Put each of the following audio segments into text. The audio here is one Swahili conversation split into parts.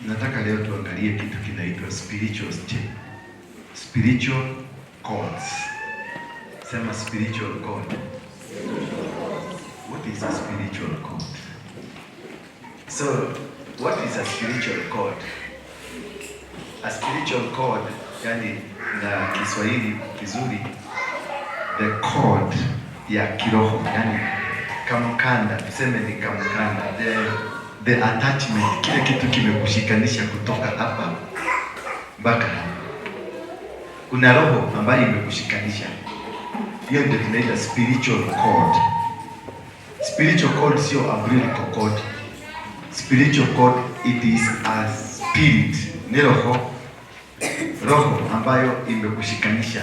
Nataka leo tuangalie kitu kinaitwa spiritual state. Spiritual cords. Sema spiritual cord. What is a spiritual cord? So, what is a spiritual cord? A spiritual cord, yani na Kiswahili kizuri, the cord ya kiroho, yani kamkanda, tuseme ni kamkanda, the attachment, kile kitu kimekushikanisha kutoka hapa mpaka hapa. Kuna roho ambayo imekushikanisha, hiyo ndio tunaita spiritual cord. Spiritual cord sio umbilical cord. Spiritual cord, it is a spirit, ni roho, roho ambayo imekushikanisha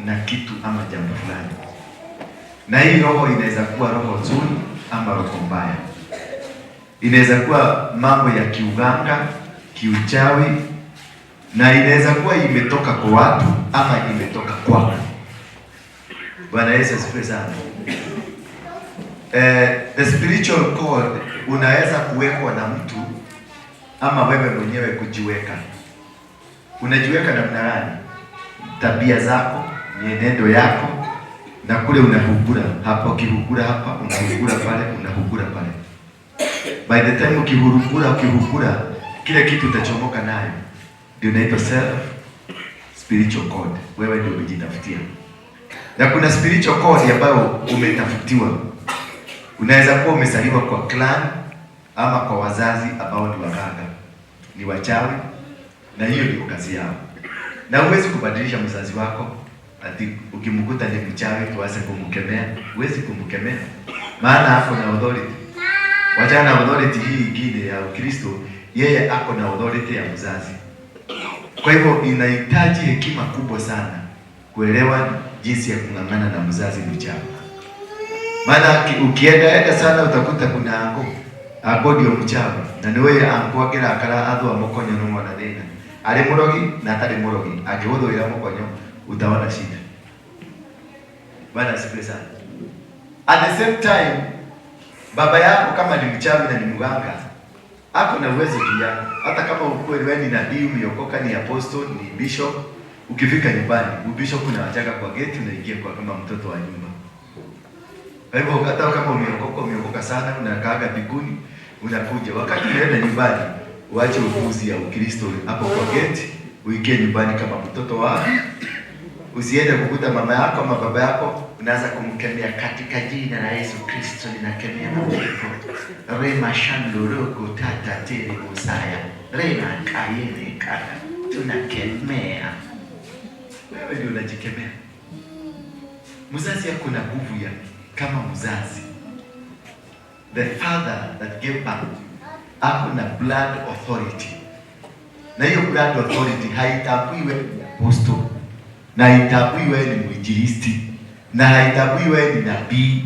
na kitu ama jambo fulani, na hii roho inaweza kuwa roho nzuri ama roho mbaya. Inaweza kuwa mambo ya kiuganga, kiuchawi, na inaweza kuwa imetoka kwa watu ama imetoka kwako. Bwana Yesu asifiwe sana. The spiritual cord unaweza kuwekwa na mtu ama wewe mwenyewe kujiweka. Unajiweka namna gani? Tabia zako, mienendo yako, na kule unahugura hapa, ukihugura hapa, unahugura pale, unahugura pale. By the time ukihurugura, ukihugura, kile kitu utachomoka nayo ndio inaitwa self spiritual cord. Wewe ndio umejitafutia. Na kuna spiritual cord ambayo umetafutiwa. Unaweza kuwa umezaliwa kwa clan ama kwa wazazi ambao ni waganga, ni wachawi, na hiyo ndio kazi yao. Na huwezi kubadilisha mzazi wako ati ukimkuta ni mchawi tuanze kumkemea. Huwezi kumkemea, maana ako na authority. Wachana na authority hii ingine ya Ukristo, yeye ako na authority ya mzazi. Kwa hivyo inahitaji hekima kubwa sana kuelewa jinsi ya kung'ang'ana na mzazi mchawi. Maana ukienda enda sana utakuta kuna ango ango ndio mchawi na ni wewe ango akĩrakara athũa mũkonyo nĩwona thĩna arĩ mũrogi na atarĩ mũrogi, angĩgũthũĩra mũkonyo utaona shida. Bwana asifiwe sana. At the same time, baba yako kama ni mchawi na ni mganga, ako na uwezo juu yako. Hata kama ukweli wewe ni nabii, umeokoka, ni apostle, ni bishop, ukifika nyumbani, ubishop unawachaga kwa gate, unaingia kwa kama mtoto wa nyumba. Kwa hivyo hata kama umeokoka, umeokoka sana, unakaaga mbinguni, unakuja. Wakati unaenda nyumbani, uache upuzi ya Ukristo hapo kwa gate, uingie nyumbani kama mtoto wa. Usiende kukuta mama yako ama baba yako, unaanza kumkemea katika jina la Yesu Kristo, ninakemea mapepo. Rema shandoroko tata tere musaya. Rema kayene kaka. Tunakemea. Wewe ndio unajikemea. Mzazi yako na nguvu ya kama mzazi. The father that gave birth ako na blood authority. Na hiyo blood authority haitambui wewe ni apostle, na haitambui wewe ni mwinjilisti, na haitambui wewe ni nabii.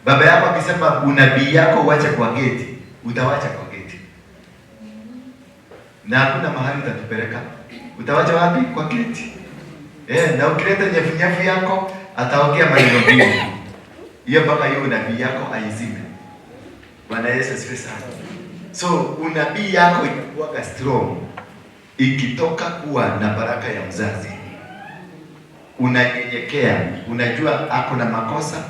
Baba yako akisema unabii yako uache kwa geti, utawacha kwa geti, na hakuna mahali utatupeleka. Utawacha wapi? Kwa geti. Na ukileta nyefunyefu yako ataongea maneno mbili, hiyo mpaka hiyo unabii yako aizime. Bwana Yesu asifiwe sana. So unabii yako inakuwaga strong ikitoka kuwa na baraka ya mzazi. Unanyenyekea, unajua ako na makosa,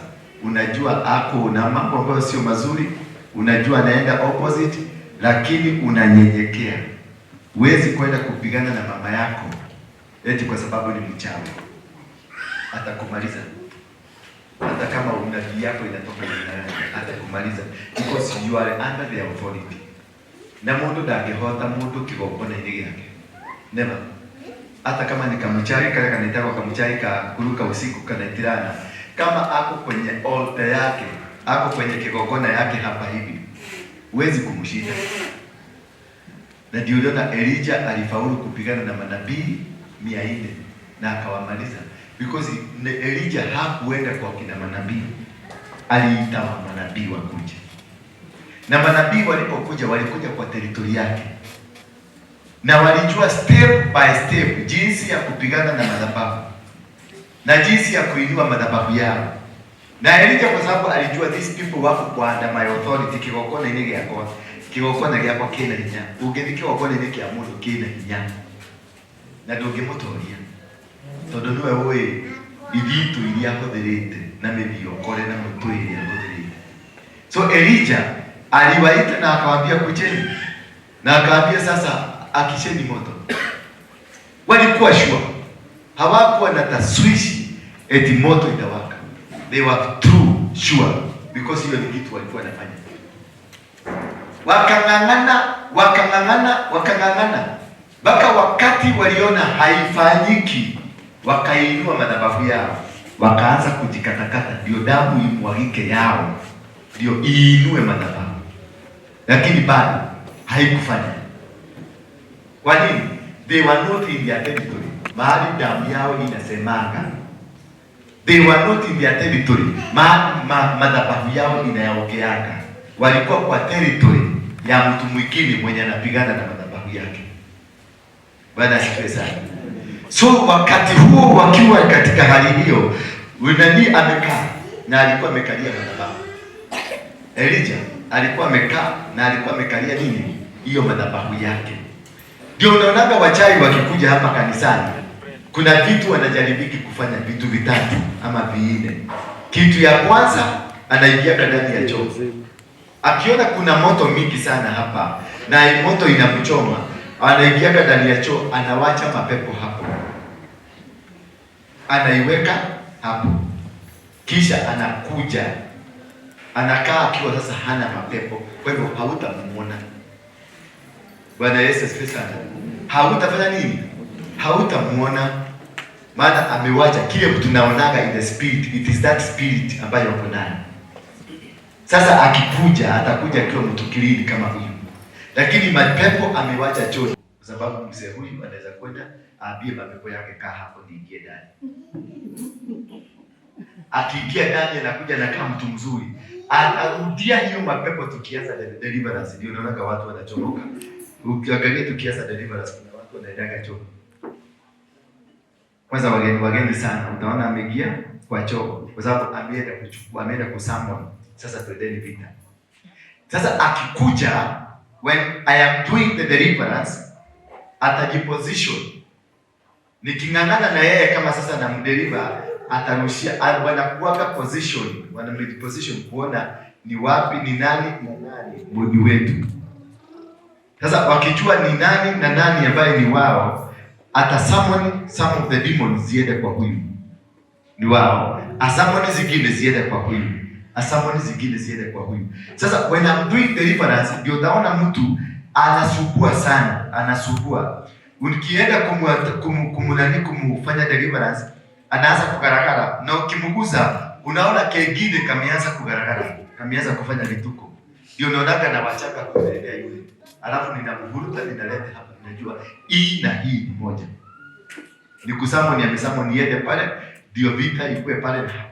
unajua ako na mambo ambayo sio mazuri, unajua anaenda opposite, lakini unanyenyekea. Huwezi kwenda kupigana na mama yako eti kwa sababu ni mchawi, atakumaliza. Hata kama unabii yako inatoka namna gani, atakumaliza because you are under the authority. Na mundu ndangĩhota mundu kĩgongona-inĩ gĩake, never. Hata kama ni kamchari kale kanaitagwa kamchari ka kuruka usiku kanaitirana, kama ako kwenye altar yake, ako kwenye kigongona yake hapa hivi, huwezi kumshinda. Na ndio uliona Elijah alifaulu kupigana na manabii 400 na akawamaliza, because Elijah hakuenda kwa kina manabii. Aliita manabii wakuja, na manabii walipokuja walikuja kwa territory yake, na walijua step by step jinsi ya kupigana na madhabahu na jinsi ya kuinua madhabahu yao. Na Elijah kwa sababu alijua these people wako kwa under my authority, kigongona-inĩ gĩakwa, kigongona gĩakwa kĩna hinya. Ũngĩthiĩ kĩgongona-inĩ kĩa mũndũ kĩna hinya na ndũngĩmũtoria, tondũ nĩwe ũĩ ithitũ iria ahũthĩrĩte na mĩthiokore na mũtũ ĩrĩa ahũthĩrĩte. So Elijah aliwaita na akawaambia kujeni, na akawaambia sasa akisheni moto. Walikuwa sure, hawakuwa na taswishi eti moto itawaka. They were true sure because hiyo ni kitu walikuwa wanafanya. Wakang'ang'ana, wakang'ang'ana, wakang'ang'ana mpaka wakati waliona haifanyiki, wakainua madhabahu yao, wakaanza kujikatakata, ndio damu imwagike yao, ndio iinue madhabahu, lakini bado haikufanya. Kwa nini? They were not in their territory, mahali damu yao inasemanga. They were not in their territory, madhabahu yao inayaongeaga. Walikuwa kwa territory ya mtu mwingine mwenye anapigana na madhabahu yake. Bwana asifiwe sana. So wakati huo wakiwa katika hali hiyo, nani amekaa na alikuwa amekalia madhabahu. Elijah alikuwa amekaa na alikuwa amekalia nini? Hiyo madhabahu yake. Ndio unaonaga wachawi wakikuja hapa kanisani, kuna vitu wanajaribiki kufanya, vitu vitatu ama vinne. Kitu ya kwanza, anaingia ndani ya choo, akiona kuna moto mingi sana hapa na moto inamchoma, anaingia ndani ya choo, anawacha mapepo hapo, anaiweka hapo, kisha anakuja anakaa akiwa sasa hana mapepo, kwa hivyo hautamuona. Bwana Yesu asifiwe sana. Hautafanya nini? Hautamuona, maana amewacha kile tunaonaga in the spirit, it is that spirit ambayo uko nayo. Sasa akikuja atakuja akiwa mtu clean kama huyu, lakini mapepo amewacha chooni, kwa sababu mzee huyu anaweza kwenda aambie mapepo yake, kaa hapo niingie ndani. Akiingia ndani anakuja na kama mtu mzuri, atarudia hiyo mapepo. Tukianza deliverance, ndio unaona watu wanachoroka. Ukiangalia tukianza deliverance, kuna watu wanaendaga choo kwanza, wageni wageni sana, utaona ameingia kwa choo kwa sababu ameenda kuchukua, ameenda kusummon. Sasa twendeni vita. Sasa akikuja, when I am doing the deliverance, atajiposition niking'ang'ana na yeye kama sasa namdeliver, atarushia, wanakuwaka position, wana position kuona ni wapi, ni nani na nani mudi wetu. Sasa wakijua ni nani na nani ambaye ni wao, ata summon some of the demons ziende kwa huyu ni wao, asummon zingine ziende kwa huyu, asummon zingine ziende kwa huyu. Sasa when I'm doing deliverance, ndio utaona mtu anasugua sana, anasugua. Ukienda kumu nani kumfanya deliverance, anaanza kugaragara, na ukimgusa unaona kengine kameanza kugaragara, kameanza kufanya vituko. Ndio unaonaga na wachaka kupelekea yule, alafu ninamvuruta ninaleta hapa, ninajua hii na hii ni moja. Ni kusummon, amesummon niende pale, ndio vita ikuwe pale na hapa.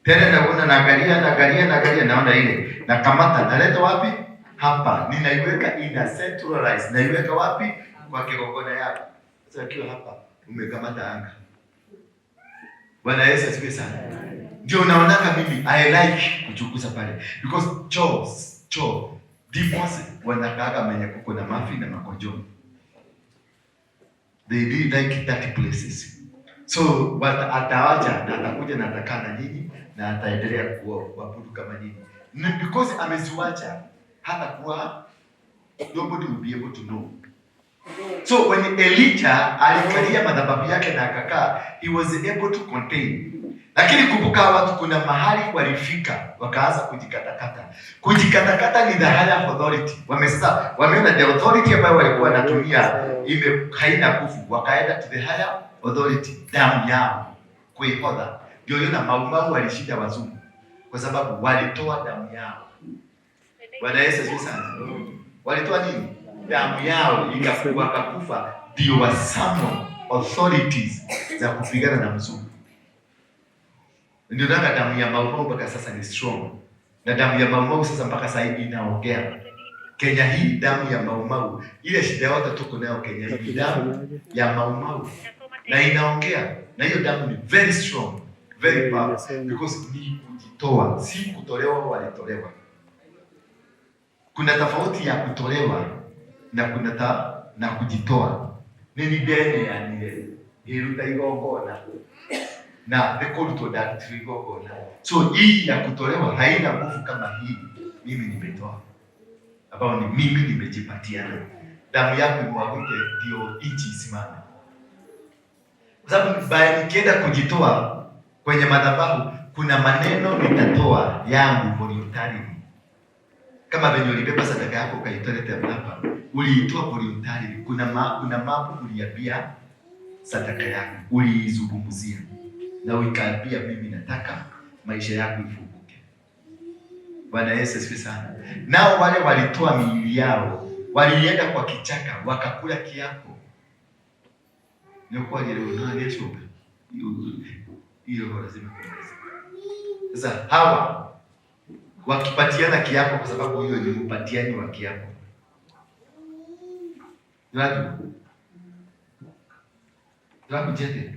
Tena naona naangalia naangalia naangalia, naona ile nakamata, naleta wapi? Hapa ninaiweka, ina centralize, naiweka wapi? Kwa kigongona yako. Sasa ukiwa hapa umekamata anga. Bwana Yesu asifiwe sana. Ndio unaonaka mimi I like kuchukuza pale because choo choo demons wanakaaga mwenye kuko na mafi na makojo. They really like dirty places. So but atawacha na atakuja na atakaa na nyinyi na ataendelea kuabudu kama nyinyi. Ni because ameziwacha, hata kuwa nobody will be able to know. So when Elijah alikalia madhabahu yake na akakaa, he was able to contain. Lakini kumbuka watu, kuna mahali walifika wakaanza kujikatakata. Kujikatakata ni the higher authority. Wamesasa wameona the authority ambayo walikuwa wanatumia ime haina nguvu, wakaenda to the higher authority, damu yao kuihodha. Ndio yona Maumau walishinda wazungu kwa sababu walitoa damu yao. Bwana Yesu asifiwe sana. Walitoa nini? Damu yao wakakufa, ndio wa summon authorities za kupigana na mzungu. Ndio naona damu ya Maumau mpaka sasa ni strong, na damu ya Maumau sasa mpaka sasa hivi inaongea. Kenya hii damu ya Maumau, ile shida yote tuko nayo Kenya hii ni damu ya Maumau na inaongea, na hiyo damu ni very strong, very powerful because ni kujitoa, si kutolewa. Walitolewa. Kuna tofauti ya kutolewa na kuna na kujitoa. Nĩ ndeneanire ngĩruta igongona na nĩ ndarutirwo igongona. So hii ya kutolewa haina nguvu kama hii mimi nimetoa, ambao ni mimi nimejipatiana. Damu yangu imwagike ndio nchi isimame, kwa sababu baada nikienda kujitoa kwenye madhabahu, kuna maneno nitatoa yangu voluntarily. Kama venye ulibeba sadaka yako ukaitoleta hapa, uliitoa voluntarily. Kuna mambo uliambia sadaka yako, uliizungumzia na uikaambia, mimi nataka maisha yako ifunguke. Bwana Yesu asifiwe sana. Nao wale walitoa miili yao, walienda kwa kichaka wakakula kiapo. Ni kweli leo nani ashoka hiyo lazima kuongeza. Sasa hawa wakipatiana kiapo, kwa sababu hiyo ni upatiani wa kiapo. Unajua? Tunakujete.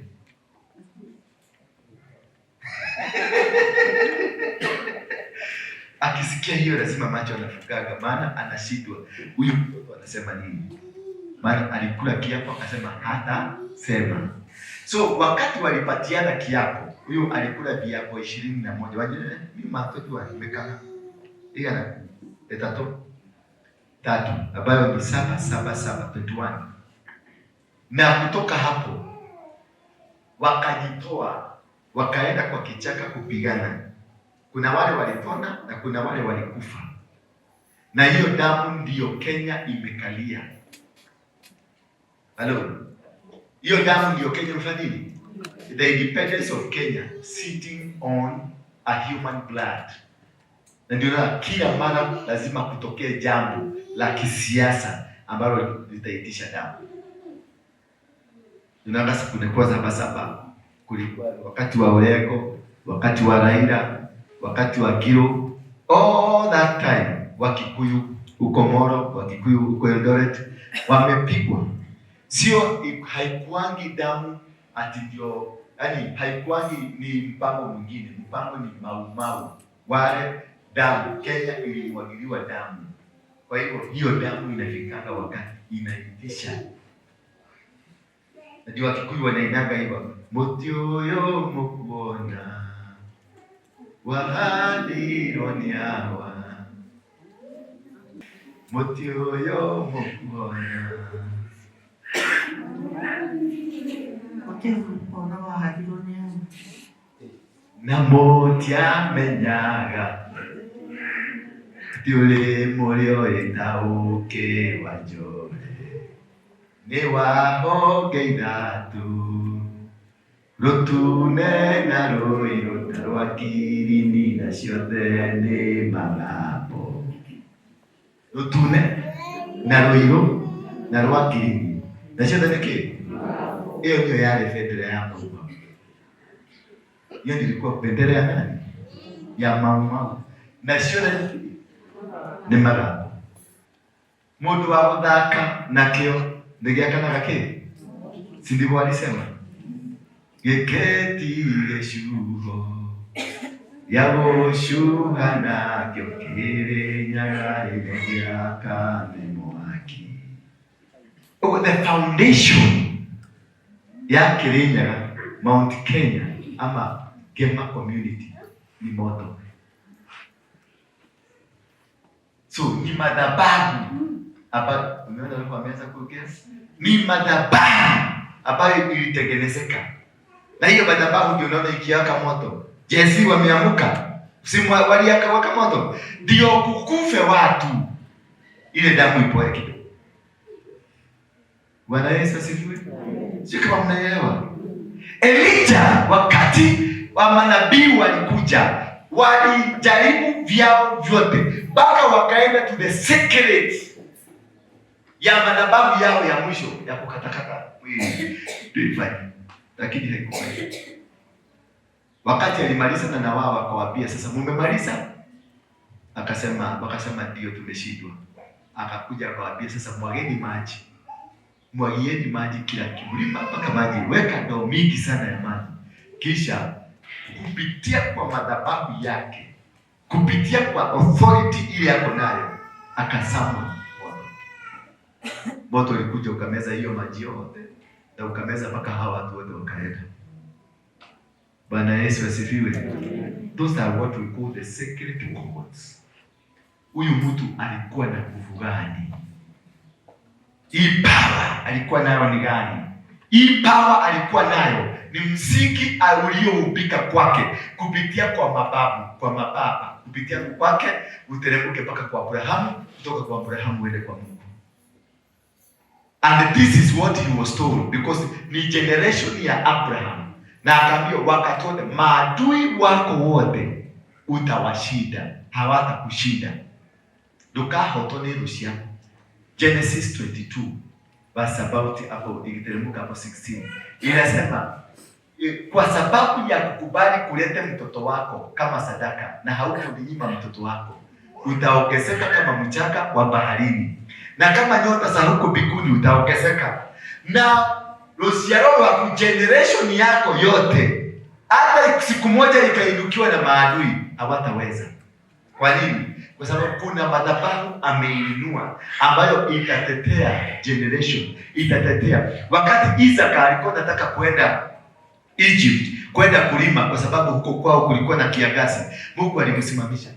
Akisikia hiyo lazima macho anafukaga, maana anashindwa huyu mtoto anasema nini, maana alikula kiapo akasema hata sema. So wakati walipatiana kiapo, huyu alikula viapo 21 wajene mimi matoto nimekana igana etatu tatu ambayo ni 7 7 7 21, na kutoka hapo wakajitoa wakaenda kwa kichaka kupigana. Kuna wale walipona na kuna wale walikufa, na hiyo damu ndiyo Kenya imekalia. Halo, hiyo damu ndiyo Kenya imefanya nini? The independence of Kenya sitting on a human blood. Na ndio na kila mara lazima kutokee jambo la kisiasa ambalo litaitisha damu. Unaona kulikuwa saba saba, kulikuwa wakati wa Orengo, wakati wa Raila, wakati wa Giro, all that time Wakikuyu huko Moro, Wakikuyu huko Eldoret wamepigwa. Sio, haikuangi damu ati ndio, yani haikuangi ni mpango mwingine, mpango ni Maumau wale damu. Kenya ilimwagiliwa damu, kwa hivyo hiyo damu inafikanga wakati inaitisha. Najua Wakikuyu wanainaga hivyo, muti uyu mukuona wahandirwo ni awa, muti uyu mukuona na mutiamenyaga ti uri murio ĩta ũkĩ wa njore nĩ wa honge ithatũ rũtune na rũirũ ta rwa kirini na ciothe nĩ magambo. Rũtune na rũirũ na rwa kirini na ciothe nĩ kĩ? Hiyo ndio yale bendera ya Maumau. Hiyo nilikuwa bendera ya nani? Ya Maumau. Na ciothe nĩ magambo. Mũndũ wa gũthaka nakĩo nĩgĩakanaga kĩ? Si ndivyo alisema? Gĩkĩti gĩcuho gĩa gũcuha nakĩo kĩrĩnyaga rĩrĩa gĩakane mwaki. Oh, the foundation ya Kirinyaga, Mount Kenya ama Gema community ni moto. So ni madhabahu ambayo umeona alikuwa ameanza kuongea, ni madhabahu ambayo ilitengenezeka, na hiyo madhabahu ndio unaona ikiwaka moto. Jesi wameamuka, simu waliaka waka moto, ndio kukufe watu, ile damu ipoe kidogo. Bwana Yesu asifiwe. Sio kama mnaelewa. Elijah wakati wa manabii walikuja, walijaribu vyao vyote mpaka wakaenda to the secret ya madhabahu yao ya mwisho ya kukatakata mwili ndio ifanye, lakini haikufanya. Wakati alimaliza na wao akawaambia, sasa mumemaliza? Akasema, wakasema ndio, tumeshindwa. Akakuja akawaambia, sasa mwageni maji, mwagieni maji kila kimlima mpaka maji, weka ndoo mingi sana ya maji. Kisha kupitia kwa madhabahu yake, kupitia kwa authority ile yako nayo, akasummon moto. Moto ulikuja ukameza hiyo maji yote na ukameza mpaka hawa watu wote wakaenda. Bwana Yesu asifiwe. Those are what we call the sacred cords. Huyu mtu alikuwa na nguvu gani? Hii power alikuwa nayo ni gani? Hii power alikuwa nayo ni msingi ulioubika kwake kupitia kwa mababu, kwa mababa, kupitia kwake uteremke mpaka kwa Abrahamu, kutoka kwa Abrahamu uende kwa Mungu. And this is what he was told because ni generation ya Abraham, na akaambiwa wakati wote maadui wako wote utawashinda, hawatakushinda. Ndukahotwo nĩ thũ ciaku. Genesis 22 verse about hapo ikiteremka hapo 16 inasema kwa sababu ya kukubali kuleta mtoto wako kama sadaka na haukuninyima mtoto wako, utaongezeka kama mchanga wa baharini na kama nyota za huko mbinguni utaongezeka, na rũciaro rwaku, generation yako yote, hata siku moja ikainukiwa na maadui hawataweza. Kwa nini? Kwa sababu kuna madhabahu ameinua ambayo itatetea generation, itatetea. Wakati Isaka alikuwa anataka kwenda Egypt kwenda kulima, kwa sababu huko kwao kulikuwa na kiangazi, Mungu alimsimamisha.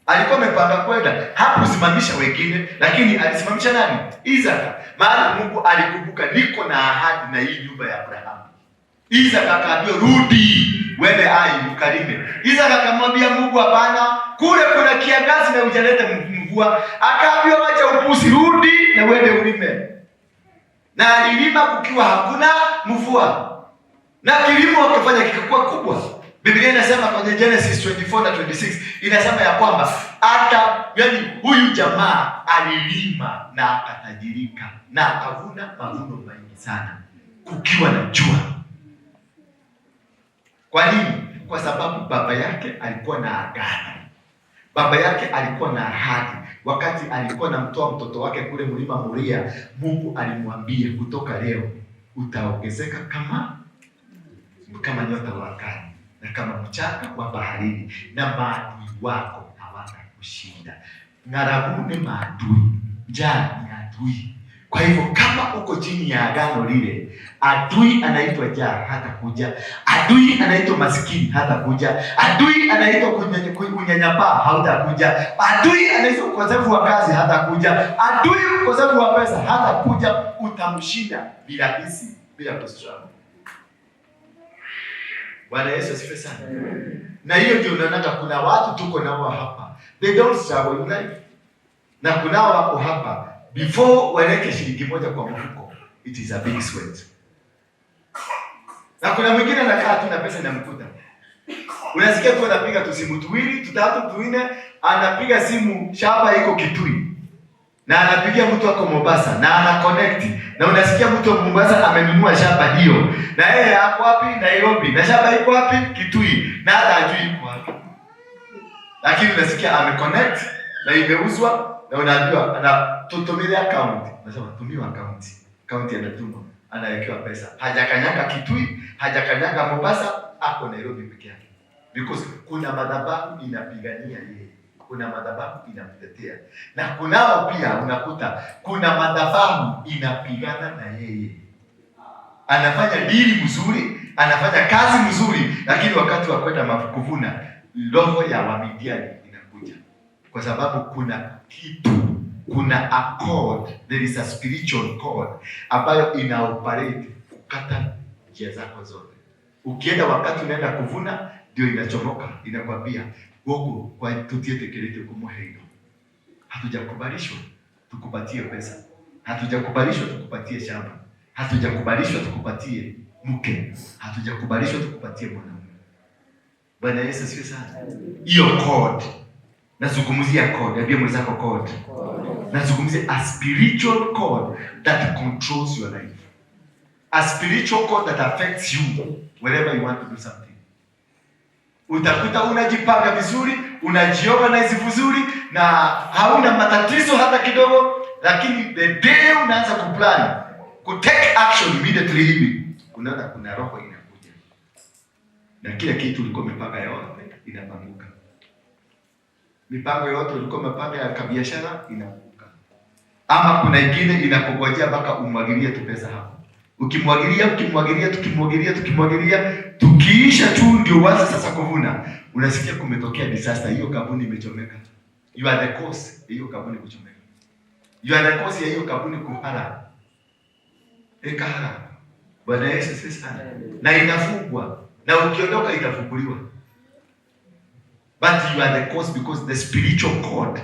Alikuwa amepanga kwenda, hakusimamisha wengine, lakini alisimamisha nani? Isaka. Maana Mungu alikumbuka, niko na ahadi na hii nyumba ya Abrahamu. Isaka akaambiwa rudi, wende ai ukalime. Isaka akamwambia Mungu, hapana, kule kuna kiangazi na hujaleta mvua. Akaambiwa wacha upuzi, rudi na uende ulime. Na alilima kukiwa hakuna mvua, na kilimo akafanya kikakuwa kubwa. Biblia inasema kwenye Genesis 24 na 26 inasema ya kwamba hata yani huyu jamaa alilima na akatajirika na akavuna mavuno mengi sana kukiwa na jua. Kwa nini? Kwa sababu baba yake alikuwa na agano. Baba yake alikuwa na ahadi. Wakati alikuwa anamtoa mtoto wake kule mlima Moria, Mungu alimwambia kutoka leo utaongezeka kama nyota wa angani na kama mchanga wa baharini, na maadui wako hawatakushinda. Ng'aragu ni maadui, njaa ni adui. Kwa hivyo kama uko chini ya agano lile, adui anaitwa njaa hatakuja, adui anaitwa maskini hatakuja, adui anaitwa unyanyapaa hautakuja, adui anaitwa ukosefu wa kazi hatakuja, adui ukosefu wa pesa hatakuja. Utamshinda bila hisi, bila kustruggle. Bwana Yesu asifiwe sana. Na hiyo ndio unaona kuna watu tuko nao hapa, they don't struggle in life, na kunao wako hapa before waweke shilingi moja kwa mfuko, it is a big sweat. Na kuna mwingine anakaa tu na pesa inamkuta, unasikia tu anapiga tu simu tuwili tutatu tuine, anapiga simu shamba iko Kitui na anapigia mtu ako Mombasa na ana connect na unasikia mtu wa Mombasa amenunua shamba hiyo, na yeye ako wapi? Nairobi, na shamba iko wapi? Kitui, na hata hajui iko wapi, lakini unasikia ameconnect na imeuzwa, na unaambiwa ana tutumile account, unasema tumiwa account, account anatuma, anawekewa pesa, hajakanyaga Kitui, hajakanyaga Mombasa, ako Nairobi peke yake, because kuna madhabahu inapigania yeye, kuna madhabahu inamtetea, na kunao pia unakuta kuna madhabahu inapigana na yeye. Anafanya dili mzuri, anafanya kazi mzuri, lakini wakati wa kwenda kuvuna, roho ya Wamidiani inakuja, kwa sababu kuna kitu, kuna a cord, there is a spiritual cord ambayo ina operate kukata njia zako zote. Ukienda wakati unaenda kuvuna, ndio inachomoka, inakwambia guku kwa tutiĩtĩkĩrĩtio kumuhe indo, hatujakubalishwa tukupatie pesa, hatujakubalishwa tukupatie shamba, hatujakubalishwa tukupatie mke, hatujakubalishwa tukupatie mwanamume. Bwana Yesu asifiwe sana. Hiyo cord, nazungumzia cord, ambia mwenzako cord. Nazungumzia a spiritual cord that controls your life, a spiritual cord that affects you wherever you want to do something. Utakuta unajipanga vizuri, unajiorganize vizuri na hauna matatizo hata kidogo, lakini the day unaanza kuplan, ku take action immediately hivi, unaona kuna roho inakuja na kila kitu ulikuwa umepanga yote inapanguka. Mipango yote ulikuwa umepanga ya kabiashara inaanguka, ama kuna ingine inakungojea mpaka umwagilie tu pesa hapo. Ukimwagilia, ukimwagilia, tukimwagilia, tukimwagilia, tukiisha tu ndio uanze sasa kuvuna, unasikia kumetokea disaster, hiyo kampuni imechomeka. You are the cause ya hiyo kampuni kuchomeka. You are the cause ya hiyo kampuni kuhara. Ikahara. Bwana Yesu asifiwe sana. Na inafungwa na ukiondoka itafunguliwa. But you are the cause because the spiritual cord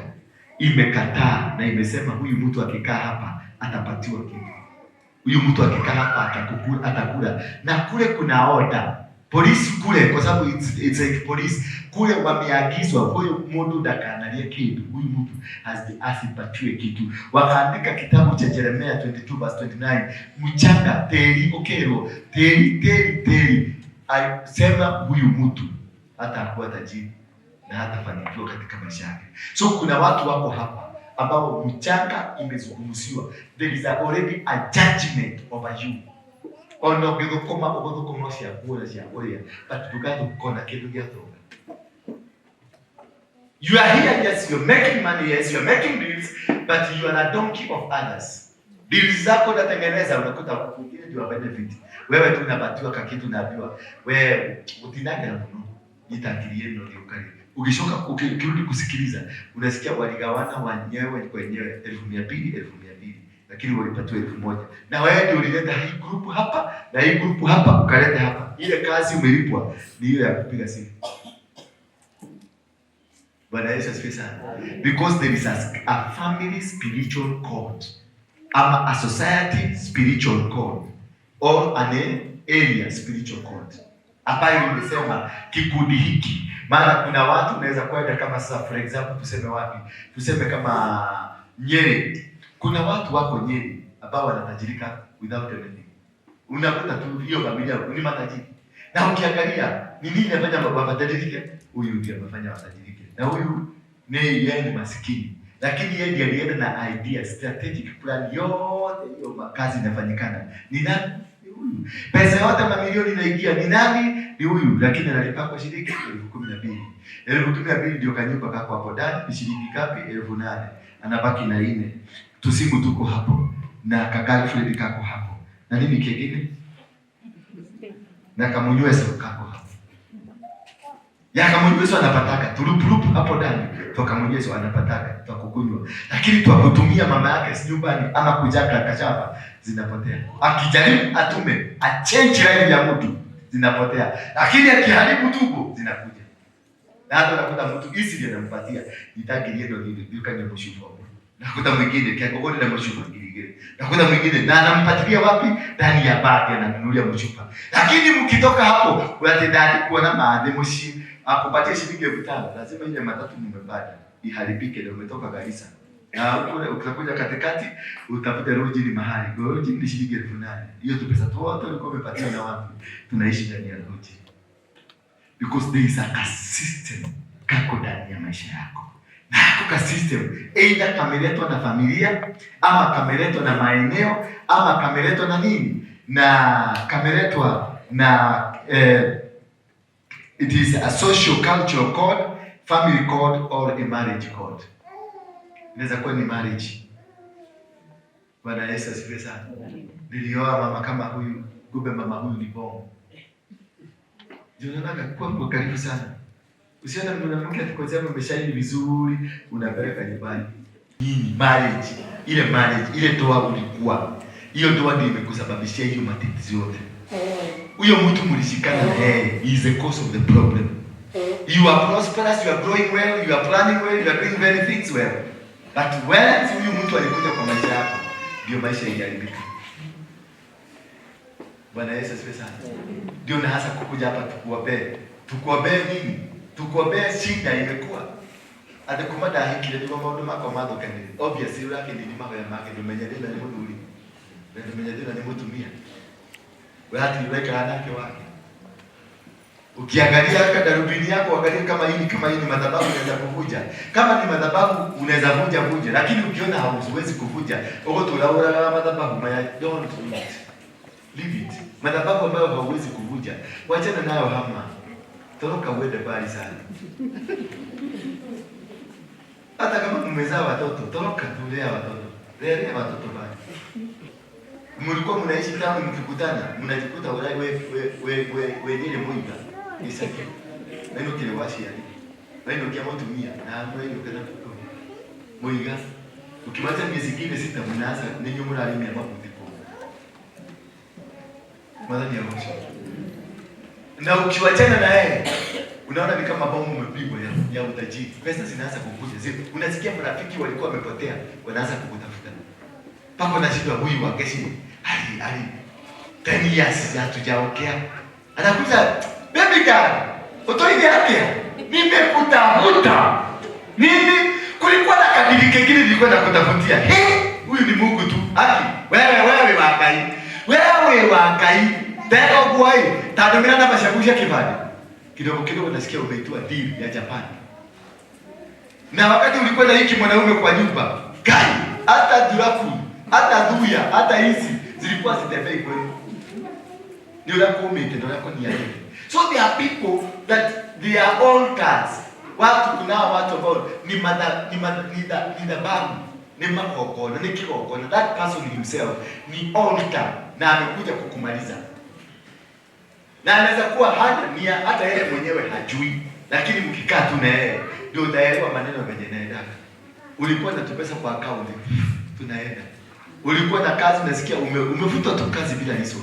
imekataa na imesema huyu mtu akikaa hapa atapatiwa kitu. Huyu mtu akikaa hapa atakukula, atakula. Na kule kuna order. Polisi kule kwa sababu it's like police kule wameagizwa, huyu mtu ndakanalie kitu, huyu mtu asipatiwe kitu. Wakaandika kitabu cha Jeremiah 22 verse 29, mchanga teri okero teri teri teri, alisema huyu mtu hata akuwa tajiri na hatafanikiwa katika maisha yake. So kuna watu wako hapa ambao mchanga imezungumziwa, there is already a judgment over you. Ona ũngĩthũkũma ũgũthũkũma cia nguo cia kũrĩa, but ndũgathũkũma kĩndũ gĩa tonga. You are here, yes, you're making money, yes, you're making deals, but you are a donkey of others. Deals zako unatengeneza, unakuta wengine ndio wa benefit. Wewe tu unapatiwa kakitu, unaambiwa wewe utinage muno jitakirie no thiũkarĩ. Ukishoka ukirudi kusikiliza unasikia waligawana wenyewe kwa wenyewe 200,000 200,000, lakini walipatiwa 1,000. Na wewe ndio ulileta hii group hapa na hii group hapa ukaleta hapa. Ile kazi umelipwa ni ile ya kupiga simu. Bwana Yesu asifiwe sana. Because there is a family spiritual code ama a society spiritual code or an area spiritual code ambayo imesema kikundi hiki. Maana kuna watu unaweza kwenda kama sasa, for example, tuseme wapi? Tuseme kama Nyeri. Kuna watu wako Nyeri ambao wanatajirika without anything. Unakuta tu hiyo familia ni matajiri, na ukiangalia ni nini inafanya watajirike? Huyu ndiye amefanya watajirike, na huyu ni yeye ni masikini, lakini yeye ndiye alienda na idea, strategic plan yote hiyo kazi inafanyikana ni nani? Ni huyu. Pesa yote mamilioni inaingia ni nani? Ni huyu, lakini analipa kwa shilingi 12,000. 12,000 ndio kanyumba kako hapo ndani, ni shilingi ngapi? 8,000. Anabaki na 4. Tusimu tuko hapo na ka girlfriend kako hapo na nini kingine na kamunyweso kako hapo ya kamunyweso anapataka turupurupu hapo ndani twa kamunyweso anapataka twa kukunywa, lakini twa kutumia mama yake si nyumbani ama kujaka kashamba zinapotea. Akijaribu atume achange life ya mtu zinapotea, lakini akiharibu tubo zinakuja. Na hata unakuta mtu easily anampatia nitakirie ndo nini duka ni mshufa. Nakuta mwingine kiakogoni na mshufa ngine. Nakuta mwingine na anampatilia wapi? Ndani ya bagi ananunulia mshufa. Lakini mkitoka hapo unatendani kuona maadhi mshi akupatie shilingi 5,000 lazima ile matatu mmepata iharibike ndio umetoka Garissa. Na huko utakuja katikati utafute lodging mahali. Lodging ni shilingi 8,000. Hiyo tu pesa tu ulikuwa umepatiwa na wapi? Tunaishi ndani ya lodging. Because there is a system kako ndani ya maisha yako. Na hako ka system either kameletwa na familia ama kameletwa na maeneo ama kameletwa na nini? Na kameletwa na it is a social cultural code, family code or a marriage code. Inaweza kuwa ni marriage. Bwana Yesu asifiwe sana. Nilioa mama kama huyu, kumbe mama huyu ni bomu. Unaonaga kuwa mwangalifu sana. Usione mwanamke ati kwa sababu umeshaini vizuri unapeleka nyumbani. Nini marriage? Ile marriage, ile ndoa ulikuwa. Hiyo ndoa ndio imekusababishia hiyo matatizo yote. Huyo mtu mlishikana na yeye, he is the cause of the problem. You are prosperous, you are growing well, you are planning well, you are doing very things well. But when huyu mtu alikuja kwa maisha yako, ndio maisha iliharibika. Bwana Yesu asifiwe sana. Ndio na hasa kukuja hapa tukuombee. Tukuombee nini? Tukuombee shida imekuwa. Ate kuma ndahikire niguo maundu makwa mathukanire. Obviously urakĩnini mahoya make ndũmenye thĩna nĩ mũthuri. Na ndũmenye thĩna nĩ mũtumia. We hatirĩ ũraikara nake wake. Ukiangalia hata darubini yako, angalia kama hii ni madhabahu unaweza kuvunja. Kama ni madhabahu unaweza vunja vunja, lakini ukiona hauwezi kuvunja, uko tulaura madhabahu maya, don't do it. Leave it. Madhabahu ambayo hauwezi kuvunja, wachana nayo, hama. Toroka uende mbali sana. Hata kama mmezaa watoto, toroka tulea watoto. Lea watoto mbali. Mlikuwa mnaishi tamu, mkikutana mnajikuta ulai we we we we wenyewe muiga isaki wainukire waciari wainukia mutumia na mwainuka na muiga. Ukimaliza miezi ingine 6 mnaanza ninyi mũrarimia mabuti kũu. Mwathani agocwo. Na ukiwachana na yeye unaona ni kama bomu umepigwa ya utajiri. Pesa zinaanza kukuja. Unasikia marafiki walikuwa wamepotea wanaanza kukutafuta. Pako na shida, huyu wa keshi ali 10 years hatujaongea. Anakuja, "Baby girl, utoile atia? Nimekutafuta." Nini? Kulikuwa na kadiri kengine nilikuwa nakutafutia. He, huyu ni Mungu tu. Haki. Wewe wewe wa Ngai. Wewe wa Ngai. Tego guai. Tandumira na mashakusha kibali. Kidogo kidogo nasikia umeitwa deal ya Japan. Na wakati ulikuwa na hiki mwanaume kwa nyumba, kai hata duraku, hata dhuya, hata hizi zilikuwa zitembei kwenu. Ni urakumite ndio yako ni yake. So there are people that they are altars. Watu, kunao watu ambao ni madha, ni madha, ni da, ni dhabahu, ni magongona, ni kigongona. That person himself ni altar na amekuja kukumaliza. Na anaweza kuwa hana nia, hata yeye mwenyewe hajui, lakini mkikaa tu na yeye ndio utaelewa maneno venye naendaka. Ulikuwa na tupesa kwa account, tunaenda. Ulikuwa na kazi, unasikia umefutwa tu kazi bila reason.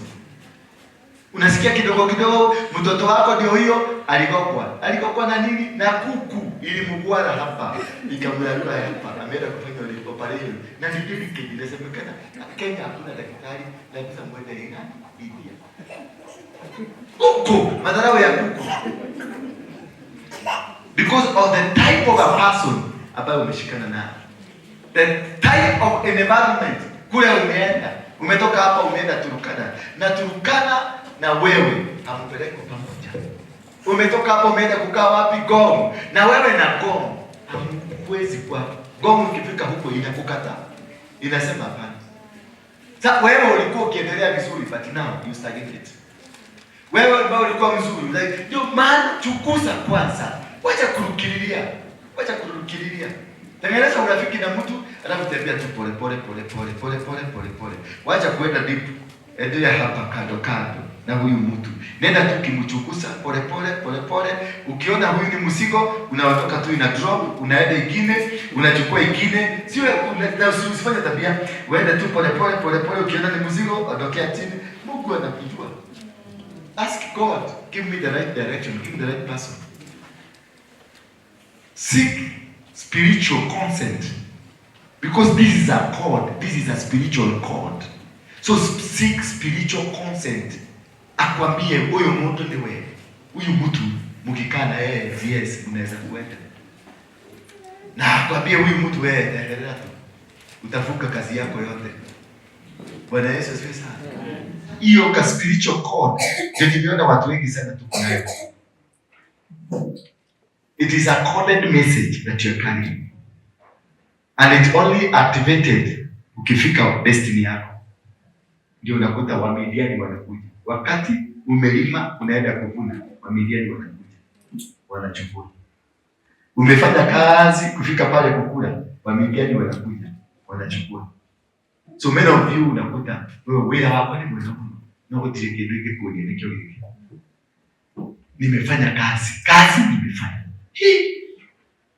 Unasikia kidogo kidogo mtoto wako ndio hiyo aligongwa. Aligongwa na nini? Na kuku ilimgwara hapa, ikamrarua hapa. Ameenda kufanya operation. Na ni delicate, inasemekana Kenya hakuna daktari, lazima mwende India. Kuku, madharau ya kuku. Because of the type of a person ambayo umeshikana nayo. The type of environment kule umeenda. Umetoka hapa umeenda Turkana. Na Turkana na wewe hampelekwi pamoja. Umetoka hapo umeenda kukaa wapi? Ngong. Na wewe na Ngong hamwezi kwa Ngong, ukifika huko inakukata. Inasema hapana. Sasa wewe ulikuwa ukiendelea vizuri, but now you stagnate. Wewe ambao ulikuwa mzuri, like, ndio maana chukuza kwanza. Wacha kurukililia. Wacha kurukililia. Tengeneza urafiki na mtu, alafu tembea tu pole pole pole pole pole pole pole pole. Wacha kuenda deep. Endelea hapa kando kando na huyu mtu. Nenda tu ukimchukuza pole pole pole pole. Ukiona huyu ni mzigo, unaondoka tu, ina drop, unaenda ingine, unachukua ingine. Sio na usifanye tabia. Uende tu pole pole pole pole, ukiona ni mzigo, ondokea chini. Mungu anakujua. Ask God, give me the right direction, give me the right person. Seek spiritual consent. Because this is a cord, this is a spiritual cord. So seek spiritual consent. Akwambie huyu mtu ni wewe. Huyu mtu mkikaa na yeye, yes, mnaweza kuenda. Na akwambie huyu mtu wewe endelea tu. Utafunga kazi yako yote. Bwana Yesu asifiwe sana. Hiyo ka spiritual cord ndio nimeona watu wengi sana tuko nayo. It is a coded message that you're carrying. And it's only activated ukifika destiny yako. Ndio unakuta Wamidiani wanakuja. Wakati umelima unaenda kuvuna, Wamidiani wanakuja. Wanachukua. Umefanya kazi kufika pale kukula, Wamidiani wanakuja, wanachukua. So many of you unakuta wewe wĩra wakwa nĩ mwega mũno no gũtirĩ kĩndũ ingĩkuonia nĩkĩo gĩkĩ. Nimefanya kazi, kazi nimefanya. Hii.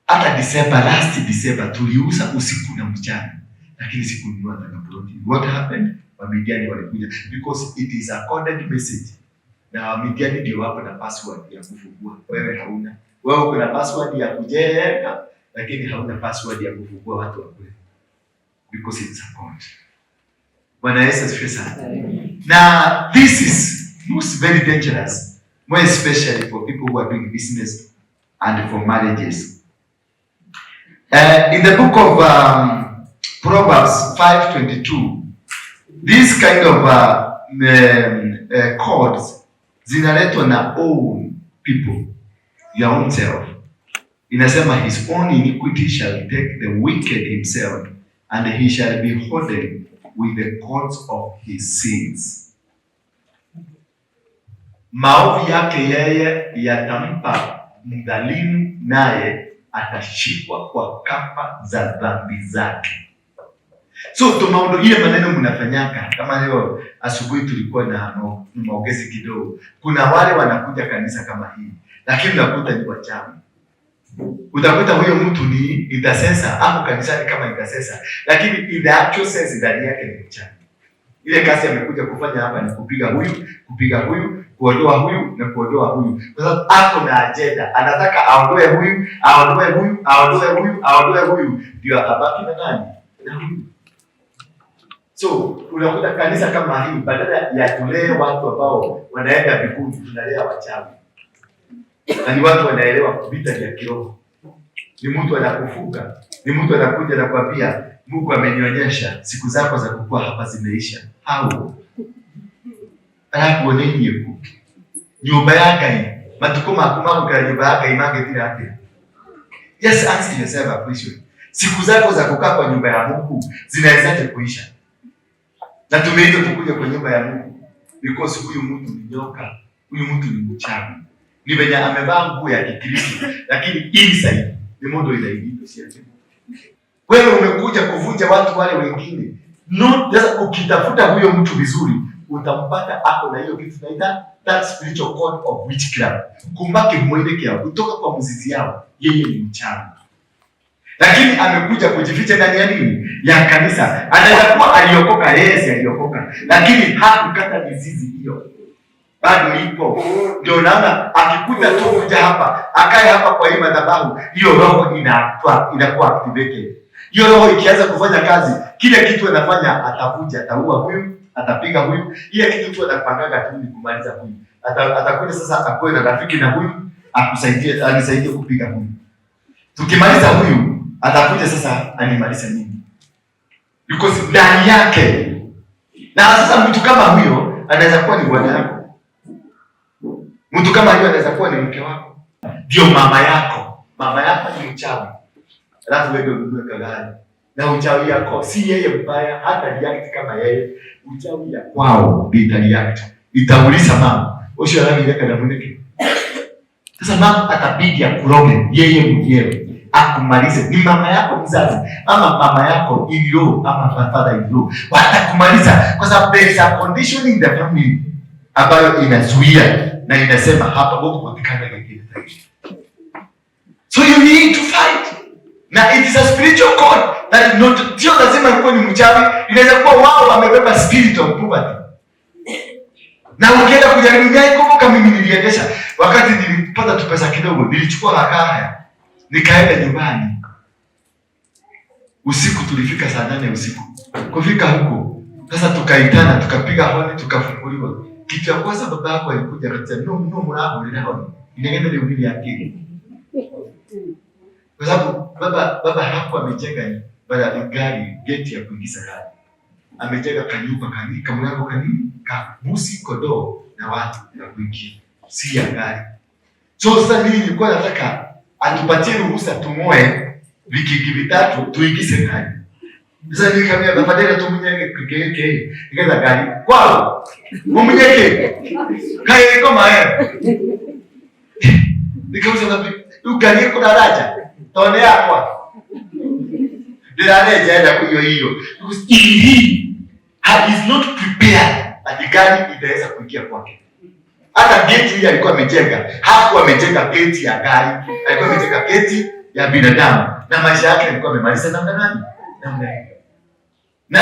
Hata December, last December tuliuza usiku na mchana, lakini sikununua hata kaploti. What happened? Wamidiani walikuja because it is a coded message. Na Wamidiani ndio wako na password ya kufungua, wewe hauna. Wewe uko na password ya kujenga, lakini hauna password ya kufungua watu wa kule, because it's a code. Bwana Yesu asifiwe sana. Na this is most very dangerous, more especially for people who are doing business and for marriages. In the book of Proverbs 5:22, this kind of cords zinaletwa na own people. people, your own self. Inasema his own iniquity shall take the wicked himself and he shall be holden with the cords of his sins. Maovu yake yeye yatampa mdhalimu, naye atashikwa kwa kamba za dhambi zake. So tumaondo ile maneno mnafanyaka, kama leo asubuhi tulikuwa na maongezi kidogo. Kuna wale wanakuja kanisa kama hii, lakini unakuta ni wachawi. Utakuta huyo mtu ni intercessor, ako kanisani kama intercessor, lakini in the actual sense ndani yake ni mchawi. Ile kazi amekuja kufanya hapa ni kupiga huyu, kupiga huyu, kuondoa huyu na kuondoa huyu, kwa sababu ako na agenda, anataka aondoe huyu, aondoe huyu, aondoe huyu, aondoe huyu, ndio abaki na nani? Na huyu. So unakuta kanisa kama hii, badala ya tulee watu ambao wanaenda mbinguni, tunalea wachawi, na ni watu wanaelewa vita vya kiroho. Ni mtu anakufuka, ni mtu anakuja na kuambia Mungu amenionyesha siku zako za kukua hapa zimeisha. Hau arakuonetie ku nyumba ya Ngai matuko maku ma gũikara nyumba ya Ngai mangĩthira atĩa? Just ask yourself a question. Siku zako za kukaa kwa nyumba ya Mungu zinawezaje kuisha? Na tumeitwa tukuja kwa nyumba ya Mungu because huyu mtu ni nyoka, huyu mtu ni mchawi. Ni venye amevaa nguo ya Kikristo, lakini inside ni mundu ila ciake. Wewe umekuja kuvunja watu wale wengine. No, sasa ukitafuta huyo mtu vizuri utampata ako na hiyo kitu tunaita that spiritual cord of witchcraft. Kumba kimwele kia kutoka kwa mzizi yao, yeye ni mchawi. Lakini amekuja kujificha ndani ya nini? Ya kanisa. Anaweza kuwa aliokoka, yeye si aliokoka, lakini hakukata mizizi hiyo. Bado ipo. Ndio naona akikuja tu kuja hapa, akae hapa kwa hii madhabahu, hiyo roho inakuwa activated. Hiyo roho ikianza kufanya kazi, kile kitu anafanya atavuja, ataua huyu, atapiga huyu. Ile kitu tu anapangaga tu ni kumaliza huyu. Atakuja sasa akuwe na rafiki na huyu, akusaidie, anisaidie kupiga huyu. Tukimaliza huyu, atakuja sasa animalize mimi. Because ndani yake. Na sasa mtu kama huyo anaweza kuwa ni bwana yako. Mtu kama huyo anaweza kuwa ni mke wako. Ndio mama yako. Mama yako ni mchawi. Alafu wewe ununue kagari. Na uchawi yako si yeye mbaya, hata react kama yeye. Uchawi ya kwao ndio ita react. Itauliza mama, ucio aragire kana munike. Sasa mama atabidi akuroge yeye mwenyewe, akumalize. Ni mama yako mzazi ama mama yako in law ama father in law, watakumaliza kwa sababu there is a condition in the family ambayo inazuia na inasema hapa huko kupatikana kingine. So you need to fight. Na it is a spiritual cord that not, sio lazima ikuwe ni mchawi, inaweza kuwa wao wamebeba spirit of poverty. Na ukienda kujaribu, kumbuka mimi niliendesha wakati nilipata tu pesa kidogo, nilichukua haya nikaenda nyumbani usiku, tulifika saa 8 usiku. Kufika huko sasa, tukaitana, tukapiga honi, tukafunguliwa. Kitu cha kwanza baba yako alikuja akasema, no no, mlango honi inagenda ni ubili akili, kwa sababu baba hakuwa amejenga bala gari geti ya kuingiza gari, amejenga kanyumba kani kamlango kani ka busi kodoo na watu ya kuingia, si ya gari. So sasa mimi nilikuwa nataka atupatie ruhusa tumoe vikingi vitatu tuingize gari. Sasa nikamwambia baba dada tumunyeke kike nikaza gari kwao mumunyeke kae kama yeye. Nikamwambia nabi ugari kuna daraja tone yakwa ndirareja enda kuyo hiyo because he is not prepared ati gari itaweza kuingia kwake. Hata geti hii alikuwa amejenga, hakuwa amejenga geti ya gari, alikuwa amejenga geti ya binadamu, na maisha yake alikuwa amemaliza namna gani? Namna hiyo. Na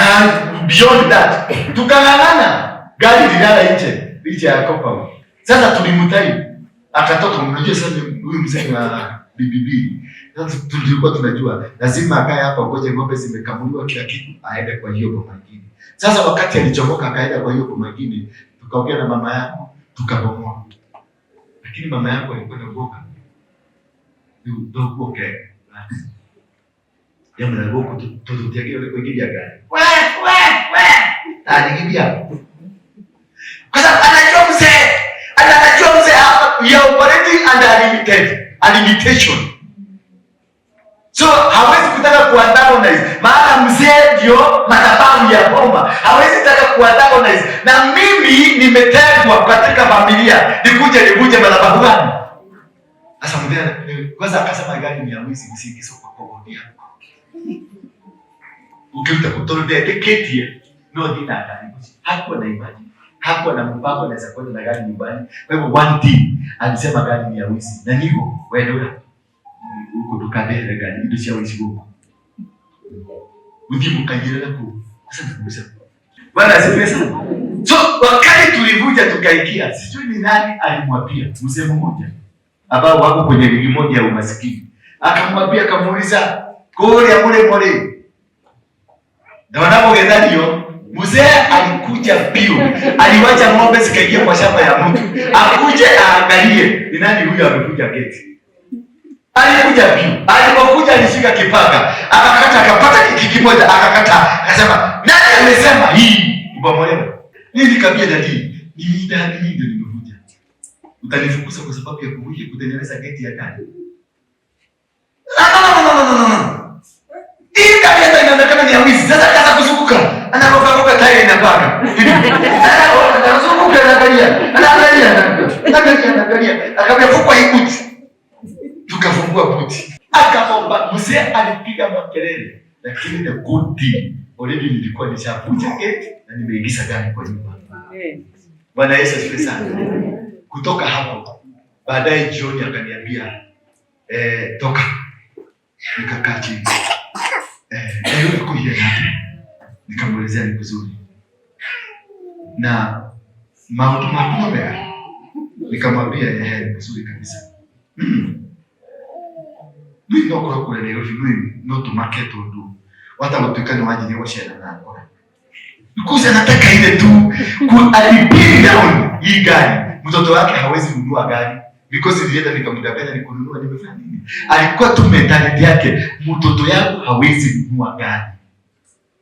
beyond that, tukang'ang'ana, gari lilala nje, nje ya compound. Sasa tulimtai, akatoka. Mnajua sasa huyu mzee wa BBB. Sasa tulikuwa tunajua lazima akae hapa ngoje ng'ombe zimekamuliwa kila kitu aende kwa hiyo boma nyingine. Sasa wakati alichomoka akaenda kwa hiyo boma nyingine, tukaongea na mama yangu, tukabomoa. Lakini mama yangu alikuwa na uoga. Ndio okay. Ya mlango tututiagia ule kuingilia gari. We we we. Anakimbia. Kwa sababu anajua mzee. Anajua mzee hapa we are operating already under a limitation. So hawezi kutaka kuantagonize, maana mzee ndio madhabahu ya boma, hawezi taka kuantagonize. Na mimi nimetengwa katika familia, nikuje nivunje madhabahu gani? Sasa mzee kwanza akasema gari ni ya wizi, msiingize kwa kogoni yako. Ukiuta kutolea teketie no dina gari. Hakuwa na imani, hakuwa na mpango anaweza kwenda na gari nyumbani. Kwa hivyo one thing alisema gari ni ya wizi, na niko wewe huko tukadere gari indo cia wizi huko uthi mukaigĩrĩra kũu. Sasa nikamuuliza, Bwana asifiwe sana. So wakati tulivuja tukaingia, sijui ni nani alimwambia mzee mmoja ambao wako kwenye ligi moja ya umasikini, akamwambia, akamuuliza kule mule mule na wanapogezanio. Mzee alikuja mbio, aliwacha ng'ombe zikaingia kwa shamba ya mtu, akuje aangalie ni nani huyu amekuja geti. Alikuja mbio, alipokuja alishika kipanga, akakata, akapata kiki kimoja, akakata, akasema nani amesema hii kubomolewa? Nini nikamwambia daddy, ni ndani mimi ndio nimekuja. Utanifukuza kwa sababu ya kuvuja kutengeneza geti ya gari? Ah, no, no, no, no, no, no. Hii gari hata inaonekana ni ya wizi. Sasa kaza kuzunguka. Anaruka ruka tairi inapaka. Anazunguka, anaangalia. Anaangalia, anaangalia, anaangalia. Akamwambia fungua hii buti. Tukafungua buti. Akamwomba, mzee alipiga makelele. Lakini the good thing, already nilikuwa nishavunja gate na nimeingiza gari kwa nyumba. Bwana Yesu asifiwe sana. Kutoka hapo baadaye jioni akaniambia, toka. Nikakaa chini. Kuja nikamuelezea ni vizuri. Na maundu makubwa mega. Nikamwambia ni vizuri kabisa. Mimi no korwo kule Nairobi mimi no tumake tondu wata gutuika ni wanjirie gucera na ngora. Because anataka ile tu ku alipin down hii gari. Mtoto wake hawezi kununua gari because nilienda nikamdanganya nikununua, nimefanya nini? Alikuwa tu mentality yake, mtoto yangu hawezi kununua gari.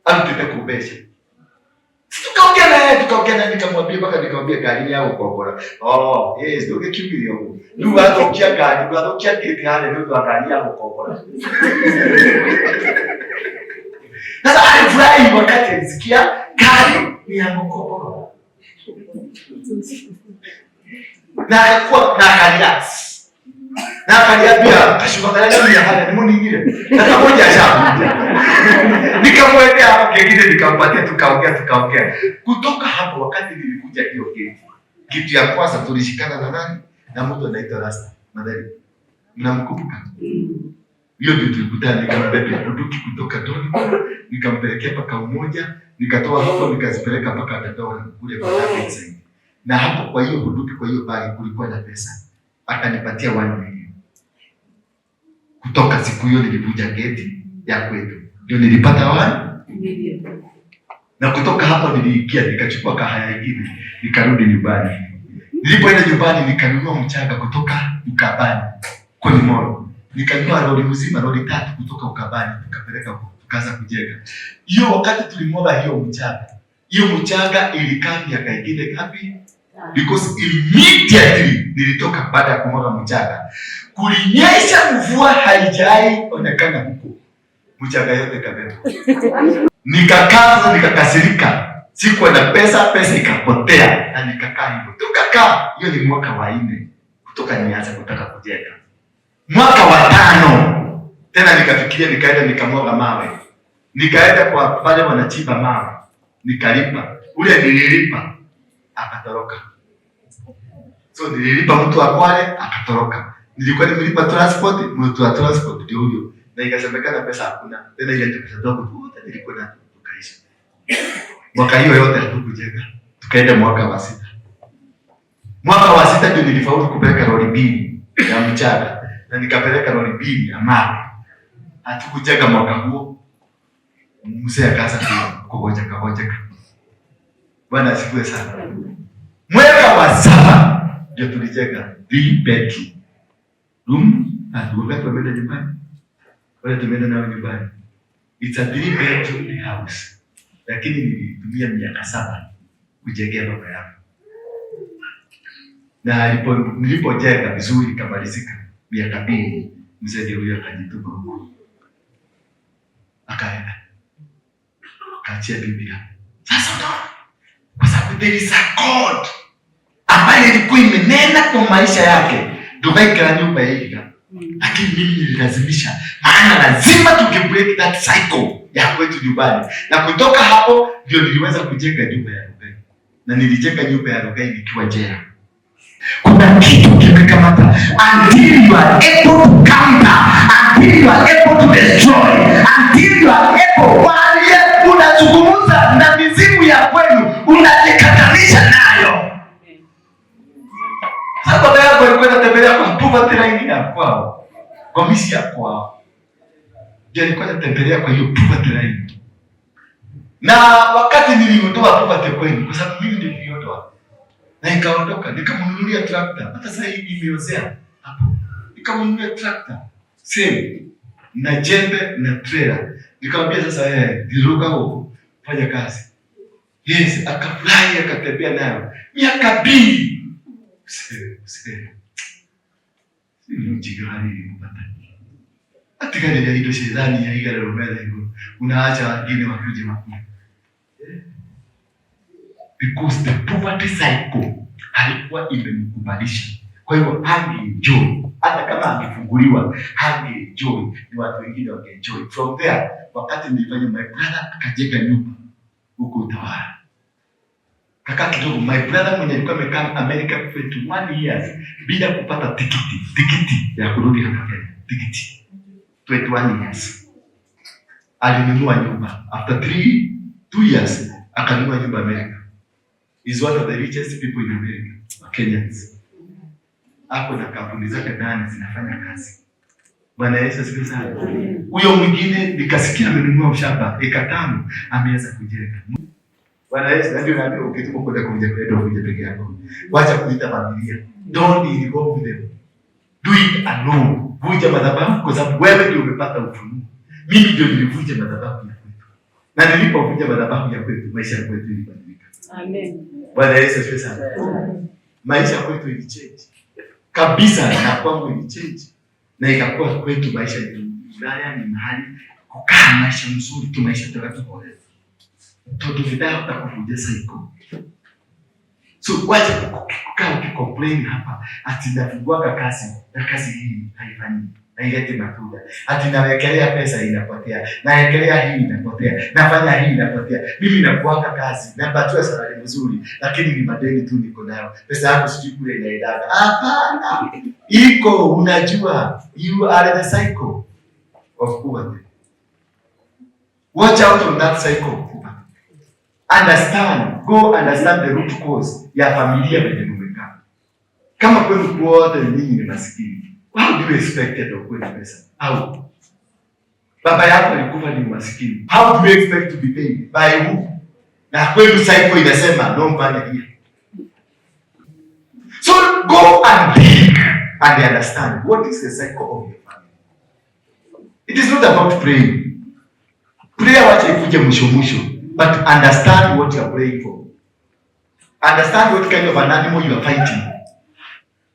Alipenda kubesha. Tukaongea naye, tukaongea naye, nikamwambia mpaka nikamwambia gari yao kwa bora. Oh, yes, ndio kimbia huko. Ndio wathokia gari, wathokia gate hale ndio gari yao kwa bora. Sasa alifurahi wakati alisikia gari ni ya mkopo. Na akakuwa na akarelax. Na akaniambia kashuka kanaga ya hana ni muningire. Na kamoja ashakuja. Nikamwendea hapo kingine nikampatia, tukaongea tukaongea. Kutoka hapo wakati nilikuja hiyo gate. Kitu ya kwanza tulishikana na nani? Na mtu anaitwa Rasta. Madhari. Mnamkumbuka? Hiyo ndio tulikutana, nikambebea bunduki kutoka Toni, nikampelekea mpaka Umoja, nikatoa hapo nikazipeleka mpaka Dandora kule kwa Davidson. Na hapo kwa hiyo bunduki, kwa hiyo bagi kulikuwa na pesa. Akanipatia 1 million. Kutoka siku hiyo nilivunja geti ya kwetu. Ndio nilipata 1 million. Na kutoka hapo niliingia nikachukua kahaya nyingine nikarudi nyumbani. Nilipoenda nyumbani nikanunua mchanga kutoka Ukabani Kolimoro. Nikanunua lori mzima, lori 3 kutoka Ukabani, tukapeleka huko, tukaanza kujenga. Hiyo wakati tulimwaga hiyo mchanga. Hiyo mchanga ilikaa miaka ingine ngapi? Because immediately nilitoka baada ya kumwaga mchanga. Kulinyesha mvua haijai onekana huko. Mchanga yote kabeba. Nikakaa nikakasirika. Sikuwa na pesa, pesa ikapotea na nikakaa hivyo. Tukakaa. Hiyo ni mwaka wa 4 kutoka nianze kutaka kujenga. Mwaka wa 5 tena nikafikiria, nikaenda nikamwaga mawe. Nikaenda kwa pale wanachimba mawe. Nikalipa. Ule nililipa akatoroka. So nililipa mtu wa Kwale akatoroka. Nilikuwa nimelipa transport, mtu wa transport ndio huyo. Na ikasemekana pesa hakuna. Tena ile pesa ndogo tu nilikuwa na tukaisha. Mwaka hiyo yote hatukujenga. Tukaenda mwaka wa 6. Mwaka wa 6 ndio nilifaulu kupeleka lori 2 ya mchanga na nikapeleka lori 2 ya mawe. Hatukujenga mwaka huo. Mzee akaanza kugojeka gojeka. Bwana asifiwe sana. Mwaka wa 7 ndio tulijenga 3 bedroom room. Wakati tumeenda nyumbani. Wale tumeenda nao nyumbani. It's a 3 bedroom house. Lakini nilitumia miaka 7 kujengea baba yangu. Na nilipojenga vizuri ikamalizika miaka 2, mzee ndio huyo akajituma huko, akaenda kaachia bibi hapo. Sasa unaona, kwa sababu there is a God ambaye ilikuwa imenena kwa maisha yake, ndugaikara nyumba iga, lakini mimi nililazimisha, maana lazima tukibreak that cycle ya kwetu nyumbani, na kutoka hapo ndio niliweza kujenga nyumba ya Rugai, na nilijenga nyumba ya Rugai nikiwa jela. Kuna kitu kimekamata until you are able to counter, until you are able to destroy, until you are able. Wale unazungumza na mizimu ya kwenu, unajikatanisha nayo. Sasa baba yako alikuwa anatembelea kwa poverty line ya kwao, kwa misi ya kwao, ndio alikuwa anatembelea kwa hiyo poverty line. Na wakati niliondoa poverty kwenu, kwa sababu mimi ndio niliondoa na ikaondoka, nikamnunulia tractor. Hata sasa hivi imeozea hapo, nikamnunulia tractor same na jembe na trailer. Nikamwambia sasa, diruka huko fanya kazi. Yes, akafurahi akatembea nayo miaka 2. Si mjinga gani nilimpata? Atigarĩria indo shetani yaigarĩrwo metha igũrũ, unaacha wengine wakuje wakule. Because the poverty cycle haikuwa imemkubalisha. Kwa hivyo hangeenjoy, hata kama angefunguliwa hangeenjoy, ni watu wengine wangeenjoy. From there, wakati nilifanya, my brother akajenga nyumba huko Utawala. Kaka kidogo, my brother mwenye alikuwa amekaa America 21 years bila kupata tikiti ya kurudi hapa Kenya, tikiti 21 years, alinunua nyumba after 3 2 years, akanunua nyumba America. Is one of the richest people in America, wa Kenyans. Hapo na kampuni zake ndani zinafanya kazi. Bwana Yesu asifiwe sana. Huyo mwingine nikasikia amenunua shamba eka 5, ameanza kujenga. Bwana Yesu, ndio naambia ukituma kwenda kuvunja kwetu uvunje peke yako. Wacha kuita familia. Don't involve them. Do it alone. Vunja madhabahu kwa sababu wewe ndio umepata ufunuo. Mimi ndio nilivunja madhabahu ya kwetu. Na nilipovunja madhabahu ya kwetu, maisha ya kwetu ilibadilika. Amen. Bwana Yesu asifiwe sana. Maisha ya kwetu ilichange kabisa, na kwangu ilichange, na ikakuwa kwetu maisha ni Ulaya ni mahali kukaa maisha mzuri tu, maisha takatifu tondu nindahota kuvunja cycle. So wacha kukaa ukicomplain hapa ati nafunguaga kazi na kazi hii haifanyi haileti matunda, ati nawekelea pesa inapotea, nawekelea hii inapotea, nafanya hii inapotea. Mimi nakuanga kazi, napatiwa salary mzuri, lakini ni madeni tu niko nayo, pesa yangu sijui kule inaendaga. Hapana, iko unajua, you are the cycle of poverty. Watch out on that cycle of poverty. Understand, go understand the root cause ya familia venye mumekaa. Kama kwenu wote nyinyi ni masikini, how do you expect ati ukuwe na pesa? Au baba yako alikufa ni masikini, how do you expect to be paid by who? Na kwenu cycle inasema no money here. So go and dig and understand what is the cycle of your family. It is not about praying. Prayer wacha ikuje mwisho mwisho, but understand what you are praying for. Understand what kind of an animal you are fighting.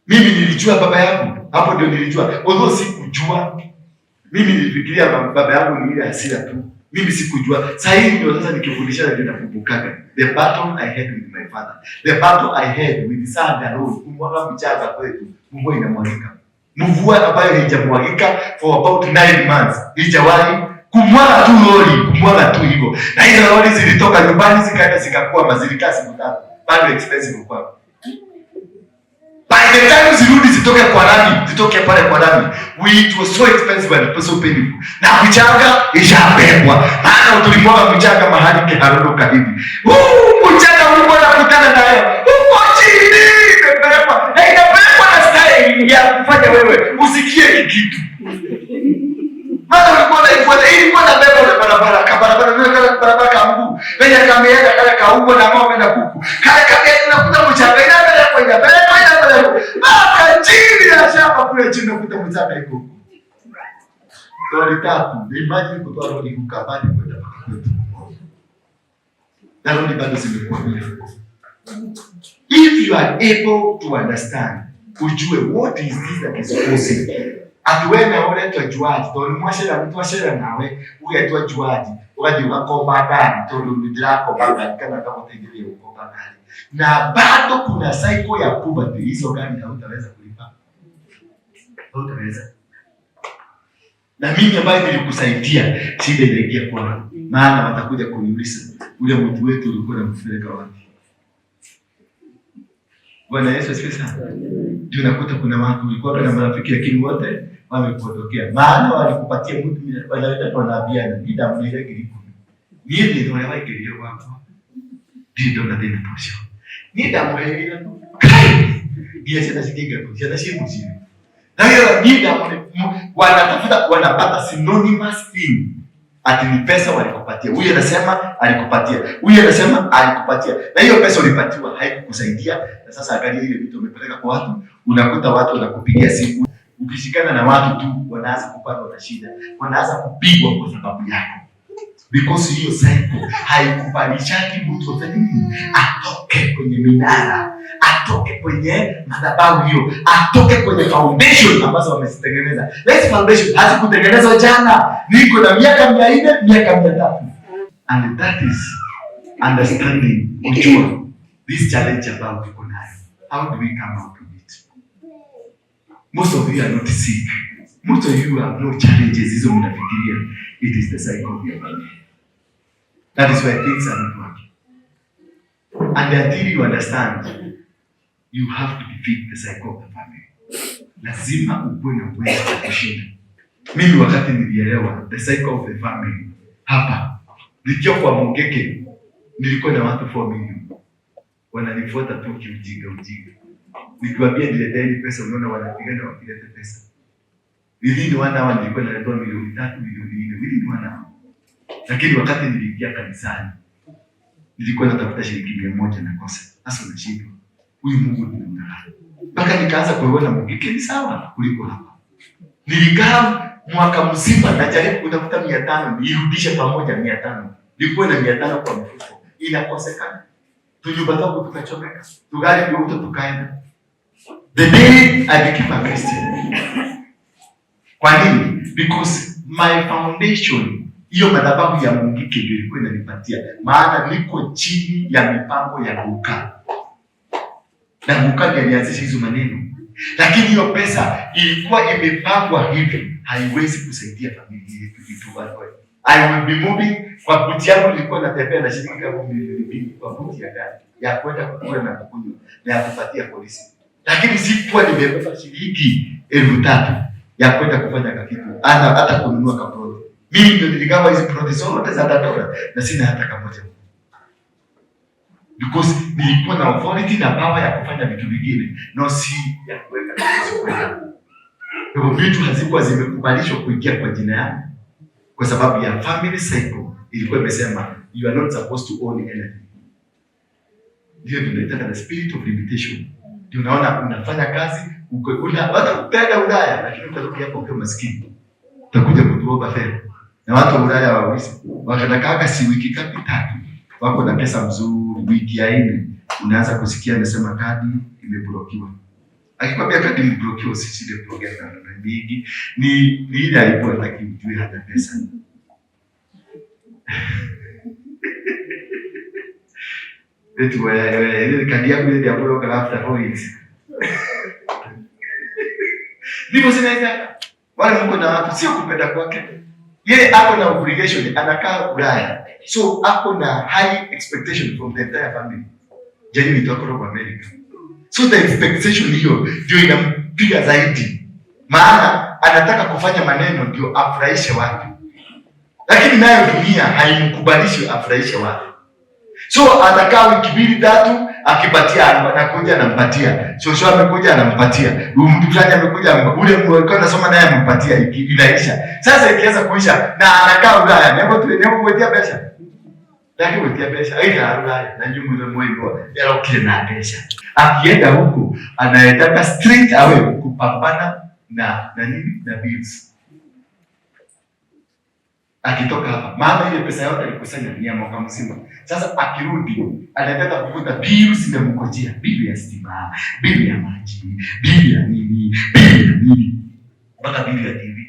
Mimi nilijua baba yangu, hapo ndio nilijua. Although sikujua. Mimi nilifikiria baba yangu ni ile hasira tu. Mimi sikujua. Sasa hivi ndio sasa nikifundisha ndio nakumbukaga. The battle I had with my father. The battle I had with sand alone. Kumwaga mchanga kwetu. Mvua inamwagika. Mvua ambayo haijamwagika for about 9 months. Haijawahi kumwaga tu lori, kumwaga tu hivyo. Na hizo lori zilitoka nyumbani zikaenda zikakuwa zilikaa siku 3. Bado expensive kwa. By the time zirudi zitoke kwa lami, zitoke pale kwa lami, it was so expensive and so painful. Na mchanga ishabebwa. Maana tulimwaga mchanga mahali kiharuruka hivi. Mchanga ulikuwa unakutana nayo. Uko chini imepelekwa. Na inapelekwa na style ya kufanya wewe usikie kitu. Maana ulikuwa unaifuata, ilikuwa na beba na barabara, ka barabara na barabara ka mguu. Venye kameenda kale kaumbwa na ng'ombe na kuku. Kale kameenda unakuta mchanga inapelekwa inapelekwa inapelekwa. Mpaka chini ya shamba kule chini unakuta mchanga iko huko. Lori tatu, imagine kutoa lori Ukambani kwenda mpaka kwetu. Na lori bado zimekuwa mrefu. If you are able to understand, ujue what is this that is causing. Ati we nawe uretwa juaji tondu mwacera twacera nawe ugetwa juaji ugathi ugakomba ngari tondu ndirakomba ngari kana ngaguteithĩrĩria gukomba ngari, na bado kuna cycle ya poverty, hizo gari hautaweza kulipa, hautaweza. Na mimi ambaye nilikusaidia, shida inaingia kwangu, maana watakuja kuniuliza ule mtu wetu ulikuwa unampeleka wapi? Bwana Yesu asifiwe sana. Ndio nakuta kuna watu ulikuwa na marafiki lakini wote wamekuondokea, maana walikupatia mtu wanaenda wanaambiana ni damu ile ngiri 10 niĩ thĩna ũrĩa waingĩrire gwakwa ndirĩ ndona thĩna ta ũcio, niĩ ndamũheire tu nginya ciana cingĩingatwo, ciana ciĩ mũciĩ na hiyo niĩ ndamũhe. Wanatafuta, wanapata synonymous thing ati ni pesa walikupatia. Huyu anasema alikupatia, huyu anasema alikupatia, na hiyo pesa ulipatiwa haikukusaidia. Na sasa angalia ile vitu umepeleka kwa watu, unakuta watu wanakupigia simu, ukishikana na watu tu wanaanza kupatwa na shida, wanaanza kupigwa kwa sababu yako, because hiyo cycle haikubalishaji mtu afanye nini, atoke kwenye minara, atoke kwenye madhabahu hiyo, atoke kwenye foundation ambazo wamezitengeneza. Na hizi foundation hazikutengenezwa jana, niko na miaka 400, miaka 300. And that is understanding, kujua this challenge ambayo tuko nayo. How do we come out of it? Most of you are not sick. Most of you have no challenges hizo mnafikiria. It is the cycle of your family. That is why things are not working. And until you understand, you have to defeat the cycle of the family. Lazima ukuwe na uwezo wa kushinda. Mimi wakati nilielewa the cycle of the family hapa, nikiwa kwa Mungeke nilikuwa na watu 4 million wananifuata tu kiujinga ujinga. Nikiwaambia nileteni pesa, unaona wanapigana wakileta pesa. Within one hour nilikuwa naletewa milioni 3, milioni 4 within one hour. Lakini wakati niliingia kanisani nilikuwa natafuta shilingi 100 nakosa. Sasa unashindwa. Huyu Mungu ni namna gani? Mpaka nikaanza kuona Mungiki ni sawa kuliko hapa. Nilikaa mwaka mzima najaribu kutafuta 500 nirudishe pamoja 500. Nilikuwa na 500 kwa mfuko. Inakosekana. Tunyumba tangu tukachomeka. Tugari ndio tukaenda. The day I became a Christian. Kwa nini? Because my foundation, hiyo madhabahu ya Mungiki ndio ilikuwa inanipatia, maana niko chini ya mipango ya Guka na Guka ndiye alianzisha hizo maneno, lakini hiyo pesa ilikuwa imepangwa hivi, haiwezi kusaidia familia yetu itu. I will be moving kwa buti yangu, nilikuwa natembea na shilingi kama milioni 2 kwa buti ya gari ya kwenda kukula na kukunywa na ya kupatia polisi, lakini sikuwa nimebeba shilingi 3,000 ya kwenda kufanya kakitu hata kununua kaploti. Mimi ndio niligawa hizi ploti zote za Dandora na sina hata kamoja, because nilikuwa na authority na power ya kufanya vitu vingine, no si ya kuweka kuweka. Kwa hivyo vitu hazikuwa zimekubalishwa kuingia kwa jina yangu kwa sababu ya family cycle ilikuwa imesema you are not supposed to own anything. Ndio tunaitaka the spirit of limitation. Ndio unaona unafanya kazi uko una hata utaenda Ulaya lakini utarudi hapo ukiwa maskini. Utakuja kutuomba fedha. Na watu wa Ulaya wawisi wakatakaga si wiki kapi tatu wako na pesa mzuri, wiki ya nne unaanza kusikia anasema kadi imeblokiwa. Akikwambia kadi imeblokiwa, usishinde kuongea na maneno mingi. Ni ile alikuwa hataki ujue hata pesa. Eti wewe ile kadi yangu ile ya block after 4 weeks. Ndivyo zinaenda. Wale mko na watu sio kupenda kwake. Yeye ako na obligation, anakaa Ulaya. So ako na high expectation from the entire family. Jani nitoka kwa America. So the expectation hiyo ndio inampiga zaidi. Maana anataka kufanya maneno ndio afurahishe watu. Lakini nayo dunia haimkubalishi afurahishe watu. So atakaa wiki mbili tatu akipatia, anakuja anampatia. Shosho amekuja anampatia. Huyu mtu fulani amekuja, ule alikuwa anasoma naye amempatia, inaisha. Sasa ikianza kuisha na anakaa Ulaya, nebo tu nebo kuwetia pesa. Lakini kuwetia pesa, aika Ulaya na nyumba ile mwengo, yala na pesa. Akienda huku anaendaka straight away kupambana na nini na bills. Akitoka hapa, maana ile pesa yote alikusanya ni ya mwaka mzima. Sasa akirudi anataka kukuta bill zimemngojea, bill ya stima, bill ya maji, bill ya nini, bill ya nini, mpaka bill ya TV.